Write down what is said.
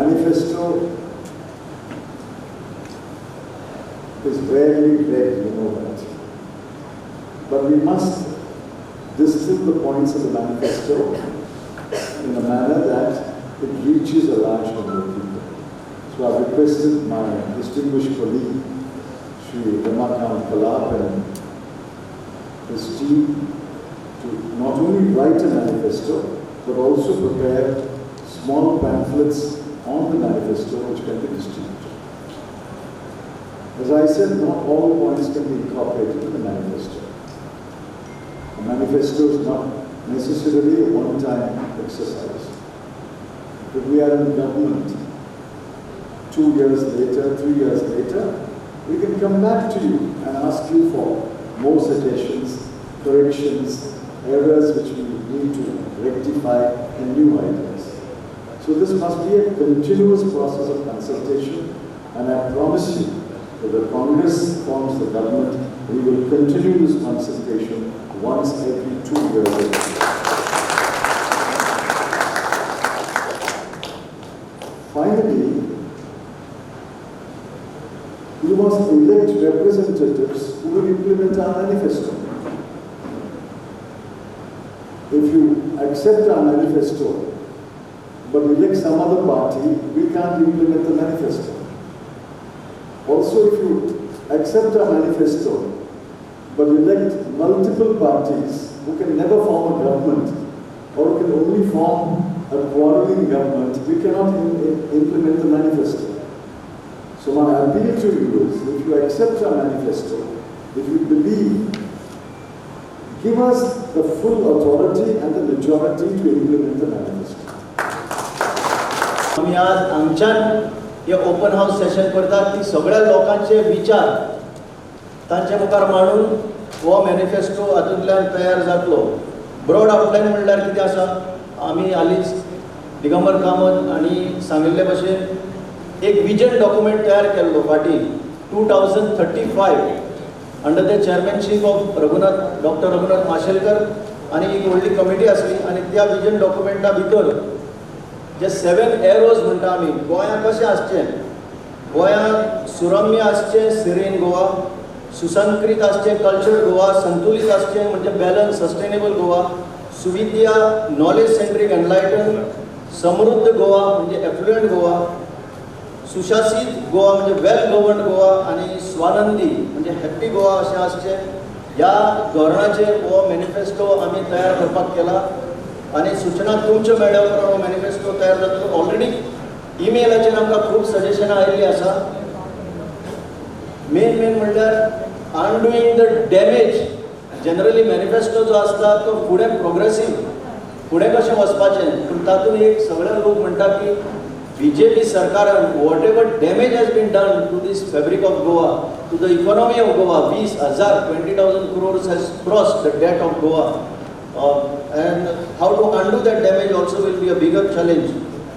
Manifesto is rarely read, you know that. But we must distill the points of the manifesto in a manner that it reaches a large number of people. So I've requested my distinguished colleague, Shri Ramakant Khalap, and his team to not only write a manifesto, but also prepare small pamphlets on the manifesto which can be distributed. As I said, not all points can be incorporated in the manifesto. A manifesto is not necessarily a one-time exercise. If we are in government 2 years later, 3 years later, we can come back to you and ask you for more suggestions, corrections, errors which we need to rectify, and new ideas. So this must be a continuous process of consultation, and I promise you that the Congress forms the government, we will continue this consultation once every 2 years. Finally, we must elect representatives who will implement our manifesto. If you accept our manifesto, but elect some other party, we can't implement the manifesto. Also, if you accept our manifesto, but elect multiple parties who can never form a government, or who can only form a quarreling government, we cannot implement the manifesto. So my appeal to you is, if you accept our manifesto, if you believe, give us the full authority and the majority to implement the manifesto. आमी आज हांगच्यान हे open हावस सेशन करतात ती सगळ्या लोकांचे विचार तांचे मुखार मांडून हो मॅनिफेस्टो हातूंतल्यान तयार जातलो. ब्रॉड आउटलायन म्हणल्यार कितें आसा, आमी हालींच दिगंबर कामत आनी सांगिल्ले भशेन एक विजन डॉक्युमेंट तयार केल्लो फाटीं 2035 under the chairmanship of Raghunath doctor Raghunath Mashelkar आनी एक व्हडली कमिटी आसली आनी त्या विजन डॉक्युमेंटा भितर जे 7 एरोज म्हणटा आमी, गोंया कशें आसचें, गोंयांत सुरम्य आसचें, सिरेन गोवा, सुसंस्कृत आसचें, कल्चर गोवा, संतुलीत आसचें म्हणजे बॅलन्स, सस्टेनेबल गोवा, सुविद्या, नॉलेज सेंट्रीक एनलायटन, समृद्ध गोवा म्हणजे एफ्लुएंट गोवा, सुशासीत गोवा म्हणजे वेल गवर्न गोवा आनी स्वानंदी म्हणजे हॅप्पी गोवा अशें आसचें. ह्या धोरणाचेर हो मॅनिफेस्टो आमी तयार करपाक केला आनी सूचना तुमच्यो मेळ्ळ्या उपरांत हो मॅनिफेस्टो तयार जातलो. ऑलरेडी ईमेलाचेर आमकां खूब सजेशनां आयिल्लीं आसा. मेन मेन म्हणल्यार undoing the damage. Generally manifesto जो आसता तो फुडें प्रोग्रेसीव, फुडें कशें वचपाचें, पूण तातूंत एक सगळे लोक म्हणटा की बीजेपी सरकारान whatever damage has been done to this fabric of Goa, to the economy of Goa, 20,000 20,000 crores has crossed the debt of Goa, and how to undo that damage also will be a bigger challenge.